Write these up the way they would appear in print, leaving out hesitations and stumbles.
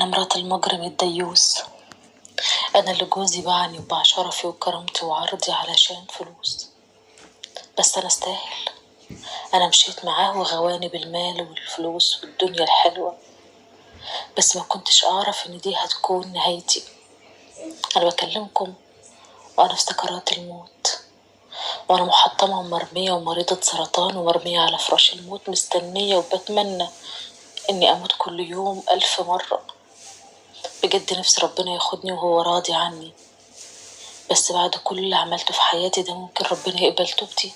أنا مرات المجرم الديوس، أنا اللي جوزي باعني وباع شرفي وكرامتي وعرضي علشان فلوس، بس أنا استاهل. أنا مشيت معاه وغواني بالمال والفلوس والدنيا الحلوة، بس ما كنتش أعرف إن دي هتكون نهايتي. أنا بكلمكم وأنا في سكرات الموت، وأنا محطمة ومرمية ومريضة سرطان ومرمية على فراش الموت، مستنية وبتمنى إني أموت كل يوم 1000 مرة. بجد نفسي ربنا ياخدني وهو راضي عني، بس بعد كل اللي عملته في حياتي ده ممكن ربنا يقبل توبتي؟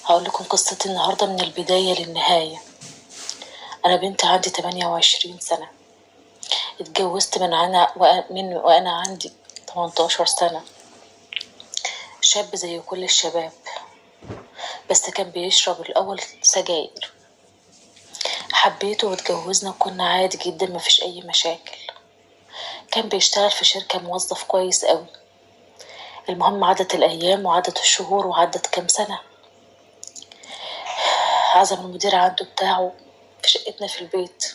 هقول لكم قصتي النهاردة من البداية للنهاية. أنا بنت عندي 28 سنة، اتجوزت من وأنا عندي 18 سنة. شاب زي كل الشباب، بس كان بيشرب الأول سجاير. حبيته واتجوزنا وكنا عادي جدا، مفيش أي مشاكل. كان بيشتغل في شركة، موظف كويس قوي. المهم عدت الأيام وعدت الشهور وعدت كام سنة. عزم المدير عنده بتاعه في شقتنا في البيت.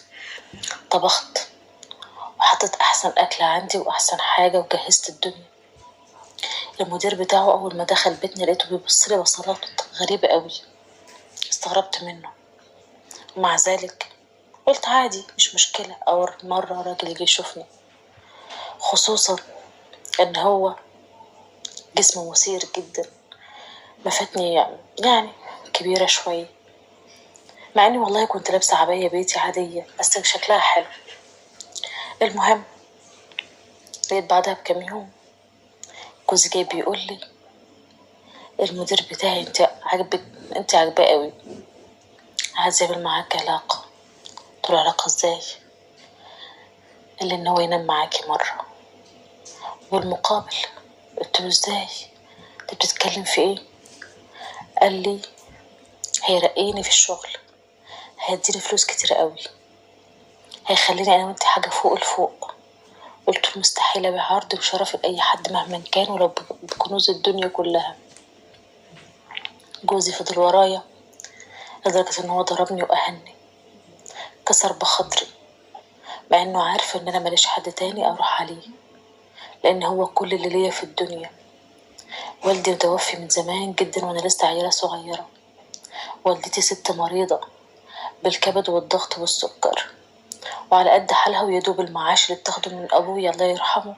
طبخت وحطيت أحسن أكل عندي وأحسن حاجة وجهزت الدنيا. المدير بتاعه أول ما دخل بيتنا لقيته بيبص لي بصلات غريبة قوي، استغربت منه، ومع ذلك قلت عادي مش مشكلة، أول مرة راجل يجي يشوفني، خصوصا إن هو جسمه مثير جدا، ما فاتني يعني كبيرة شوية، مع إني والله كنت لابسة عباية بيتي عادية بس شكلها حلو. المهم لقيت بعدها بكام يوم جوزي جاي بيقول لي المدير بتاعي انت عاجباه قوي، عايز يعمل معاك علاقة. قلت له علاقة ازاي؟ قال لي ان هو ينام معاكي مرة والمقابل. قلت له ازاي؟ انت بتتكلم في ايه؟ قال لي هيرقيني في الشغل، هيديني فلوس كتير قوي، هيخليني انا وانت حاجة فوق الفوق. قلت له مستحيل ابيع عرضي وشرفي لاي حد مهما كان، ولو بكنوز الدنيا كلها. جوزي فضل ورايا لدرجة ان هو ضربني واهني، كسر بخاطري، مع انه عارف ان انا ماليش حد تاني اروح عليه، لان هو كل اللي ليا في الدنيا. والدي متوفي من زمان جدا وانا لسه عيلة صغيرة. والدتي ست مريضة بالكبد والضغط والسكر، وعلى قد حالها، ويدوب المعاش اللي بتاخده من ابويا الله يرحمه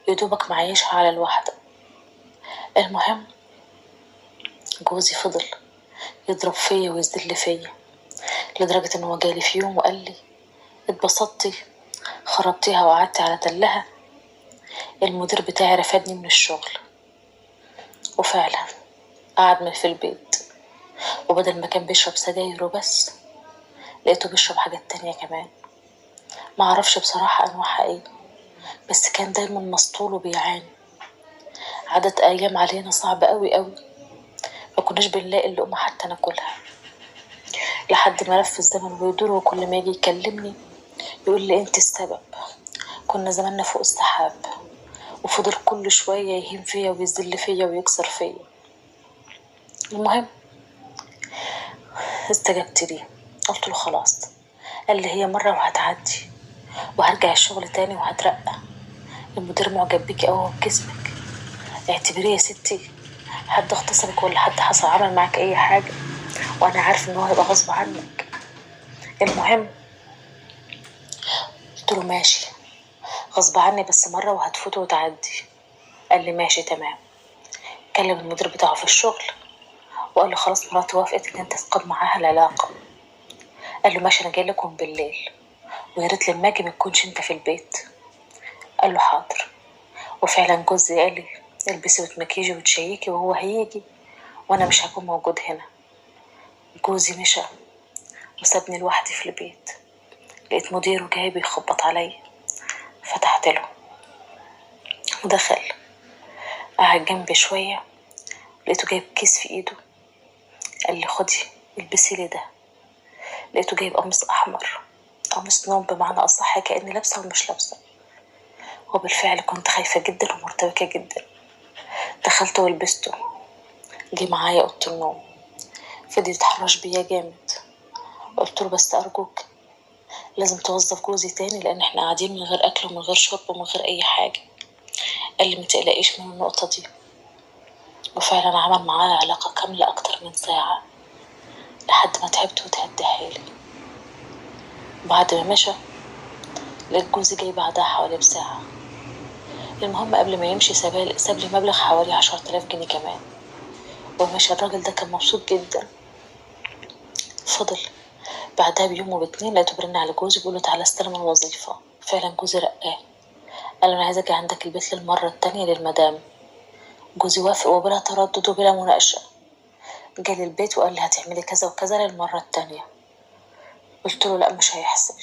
يدوبك معيشها على الواحدة. المهم جوزي فضل يضرب فيا ويذل فيا، لدرجة ان هو جالي في يوم وقال لي اتبسطتي خربتيها وقعدتي على تلها، المدير بتاعي رفدني من الشغل. وفعلا قعد من في البيت، وبدل ما كان بيشرب سجاير وبس لقيته بيشرب حاجات تانية كمان، ما اعرفش بصراحة انواعها ايه، بس كان دايما مسطول وبيعاني. عدت ايام علينا صعبة قوي قوي، ما كناش بنلاقي اللقمة حتى ناكلها، لحد ما لف الزمن ويدور، وكل ما يجي يكلمني يقول لي انت السبب، كنا زماننا فوق السحاب. وفضل كل شوية يهين فيا ويذل فيا ويكسر فيا. المهم استجبت ليه، قلت له خلاص. قال لي هي مرة وهتعدي، وهرجع الشغل تاني وهترقى، المدير معجب بيكي قوي وبجسمك، اعتبريه يا ستي حد اغتصبك ولا حد حصل عمل معاك اي حاجة، وانا عارف ان هو هيبقى غصب عنك. المهم قلت له ماشي غصب عني، بس مرة وهتفوت وتعدي. قال لي ماشي تمام. كلم المدير بتاعه في الشغل وقال له خلاص مراتي وافقت ان انت تقام معاها العلاقة. قال له ماشي انا جاي لكم بالليل، ويا ريت لما اجي ما تكونش انت في البيت. قال له حاضر. وفعلا جوزي قال لي البسي وتمكيجي وتشيكي وهو هيجي وانا مش هكون موجود هنا. جوزي مشى وسابني لوحدي في البيت. لقيت مديره جاي بيخبط عليا، فتحت له ودخل قعد جنبي شوية، لقيته جايب كيس في ايده. قال لي خدي البسي لي ده. لقيته جايب قميص احمر، قميص نوم بمعنى اصح، كأني لابسه ومش لابسه. وبالفعل كنت خايفة جدا ومرتبكه جدا. دخلت ولبسته، جه معايا اوضة النوم، فضل يتحرش بيا جامد. قلت له بس ارجوك لازم توظف جوزي تاني لان احنا قاعدين من غير اكل ومن غير شرب ومن غير اي حاجة. قال لي متقلقيش من النقطة دي. وفعلا عمل معايا علاقة كاملة اكتر من ساعة لحد ما تعبت وتهد حيلي. بعد ما مشى لقيت جوزي جاي بعدها حوالي بساعة. المهم قبل ما يمشي ساب لي مبلغ حوالي 10,000 جنيه كمان ومشى. الراجل ده كان مبسوط جدا. فضل بعدها بيوم وباتنين لقيته برن على جوزي بيقوله تعالى استلم الوظيفة. فعلا جوزي رقاه، قال انا عايزة اجي عندك البيت للمرة التانية للمدام. جوزي وافق وبلا تردد وبلا مناقشة. جالي البيت وقال لي هتعملي كذا وكذا للمرة التانية. قلت له لا مش هيحصل.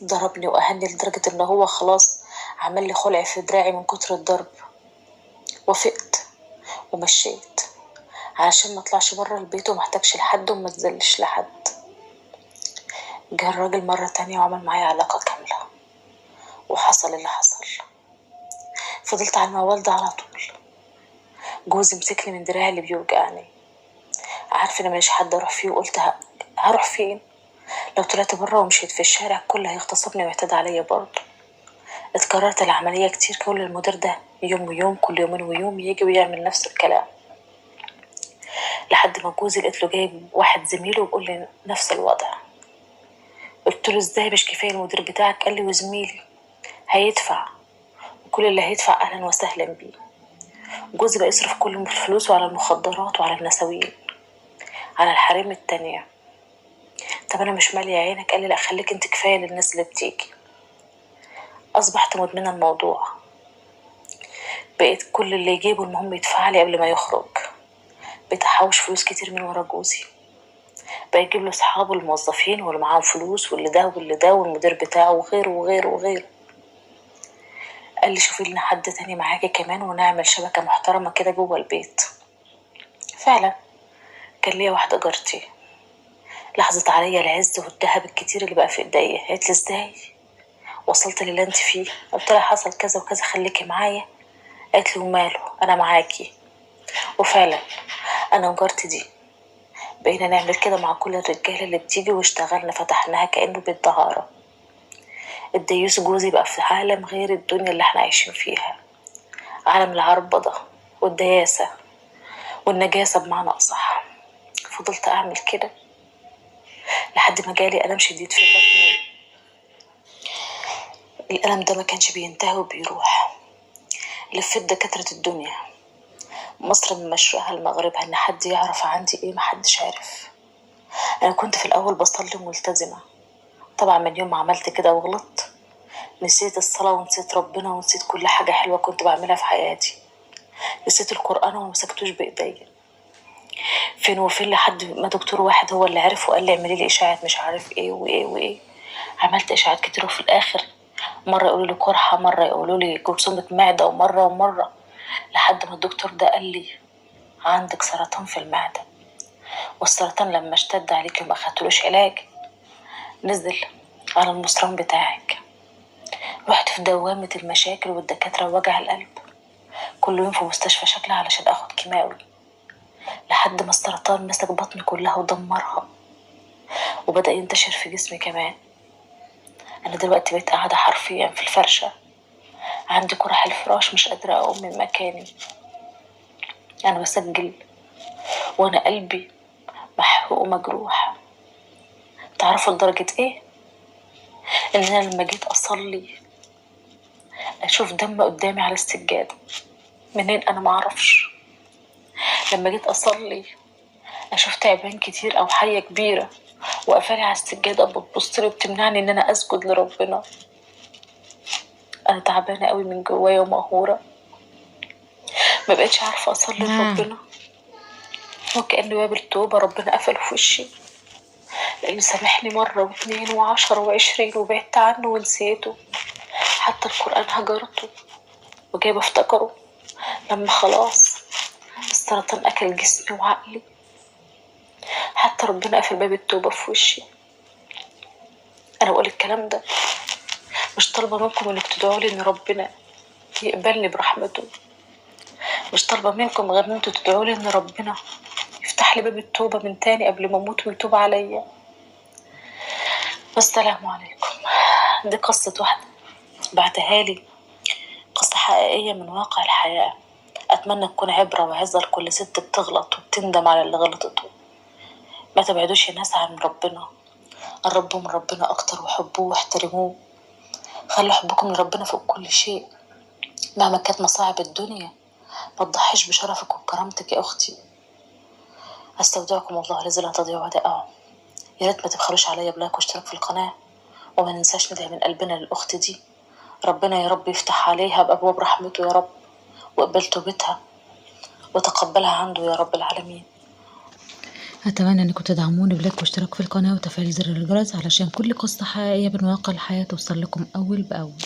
ضربني وأهني لدرجة ان هو خلاص عمل لي خلع في دراعي من كتر الضرب. وافقت ومشيت علشان ما اطلعش بره البيت وما احتاجش لحد وما اتذلش لحد. جه الراجل مرة تانية وعمل معايا علاقة كاملة وحصل اللي حصل. فضلت على الموال ده على طول. جوزي مسكني من دراعي اللي بيوجعني، عارف ان ماليش حد اروح فيه، وقلت هروح فين؟ لو طلعت بره ومشيت في الشارع كله هيغتصبني ويعتدي عليا برضه. اتكررت العملية كتير، كل المدير ده يوم ويوم، كل يومين ويوم يجي ويعمل نفس الكلام، لحد ما جوزي لقيت له جايب واحد زميله وبيقول لي نفس الوضع. قلت له ازاي مش كفاية المدير بتاعك؟ قال لي وزميلي هيدفع، وكل اللي هيدفع اهلا وسهلا بيه. جوزي بقى يصرف كل فلوسه على المخدرات وعلى النساوين، على الحريم التانية. طب انا مش مالية عينك؟ قال لي لا خليك انت كفاية للناس اللي بتيجي. اصبحت مدمنة الموضوع، بقيت كل اللي يجيبه المهم يدفع لي قبل ما يخرج. بقيت احوش فلوس كتير من ورا جوزي، بقى يجيب له اصحابه الموظفين واللي معاهم فلوس واللي ده واللي ده والمدير بتاعه وغيره وغيره وغيره. قال لي شوفي لنا حد تاني معاكي كمان ونعمل شبكة محترمة كده جوه البيت. فعلا كان ليا واحدة جارتي لاحظت عليا العز والذهب الكتير اللي بقى في ايديا. قالت لي ازاي وصلت للي انت فيه؟ قلت لها حصل كذا وكذا، خليكي معايا. قالت لي وماله انا معاكي. وفعلا انا وجارتي دي بقينا نعمل كده مع كل الرجالة اللي بتيجي، واشتغلنا فتحناها كانه بيت دعاره. الديوس جوزي بقى في عالم غير الدنيا اللي احنا عايشين فيها، عالم العربده والدياسه والنجاسة بمعنى اصح. فضلت اعمل كده لحد ما جالي ألم شديد في بطني. الألم ده ما كانش بينتهي وبيروح. لفيت دكاترة الدنيا، مصر من مشرقها لمغربها، إن حد يعرف عندي إيه محدش عارف. أنا كنت في الأول بصلي ملتزمة، طبعا من يوم ما عملت كده وغلطت نسيت الصلاة ونسيت ربنا ونسيت كل حاجة حلوة كنت بعملها في حياتي، نسيت القرآن ومسكتوش بإيديا. فين وفين لحد ما دكتور واحد هو اللي عرف وقال لي اعملي لي اشاعات مش عارف ايه وايه وايه. عملت اشاعات كتير، وفي الاخر مرة يقولوا لي قرحة، مرة يقولوا لي جرثومة معده، ومرة ومرة، لحد ما الدكتور ده قال لي عندك سرطان في المعدة، والسرطان لما اشتد عليك وما اخدتلوش علاج نزل على المصران بتاعك. رحت في دوامه المشاكل والدكاتره ووجع القلب، كل يوم في مستشفى شكل علشان اخد كيماوي، لحد ما السرطان مسك بطني كلها ودمرها وبدأ ينتشر في جسمي كمان. أنا دلوقتي بقيت قاعدة حرفيا في الفرشة، عندي قرح الفراش، مش قادرة أقوم من مكاني. أنا بسجل وأنا قلبي محروق ومجروح. تعرفوا لدرجة إيه؟ إن أنا لما جيت أصلي أشوف دم قدامي على السجادة، منين أنا معرفش. لما جيت أصلي أشوف تعبان كتير أو حية كبيرة وقفالي على السجادة بتبصلي وبتمنعني إن أنا أسجد لربنا. أنا تعبانة قوي من جوايا ومقهورة، ما بقتش عارفة أصلي لربنا، وكأن باب التوبة ربنا قفله في وشي، لأنه سامحني مرة و2 و10 و20 وبعدت عنه ونسيته، حتى القرآن هجرته وجايبه افتكره لما خلاص السرطان أكل جسمي وعقلي. حتى ربنا قفل باب التوبة في وشي. أنا بقول الكلام ده مش طالبة منكم إنك تدعوا لي إن ربنا يقبلني برحمته، مش طالبة منكم غير إن انتوا تدعوا لي إن ربنا يفتح لي باب التوبة من تاني قبل ما أموت ويتوب عليا. والسلام عليكم. دي قصة واحدة بعتها لي، قصة حقيقية من واقع الحياة. أتمنى تكون عبرة وعظة لكل ست بتغلط وبتندم على اللي غلطته. ما تبعدوش يا ناس عن ربنا، قربوا من ربنا أكتر وحبوه واحترموه. خلوا حبكم لربنا فوق كل شيء مهما كانت مصاعب الدنيا. ما تضحيش بشرفك وبكرامتك يا أختي. أستودعكم الله الذي لا تضيع ودائعه. يا ريت ما تبخلوش عليا ب like واشتراك في القناة، وما ننساش ندعي من قلبنا للأخت دي. ربنا يا رب يفتح عليها بأبواب رحمته يا رب، وقبل توبتها وتقبلها عنده يا رب العالمين. أتمنى أنكم تدعموني ب like واشتراك في القناة وتفعيل زر الجرس علشان كل قصة حقيقية من واقع الحياة توصل لكم أول بأول.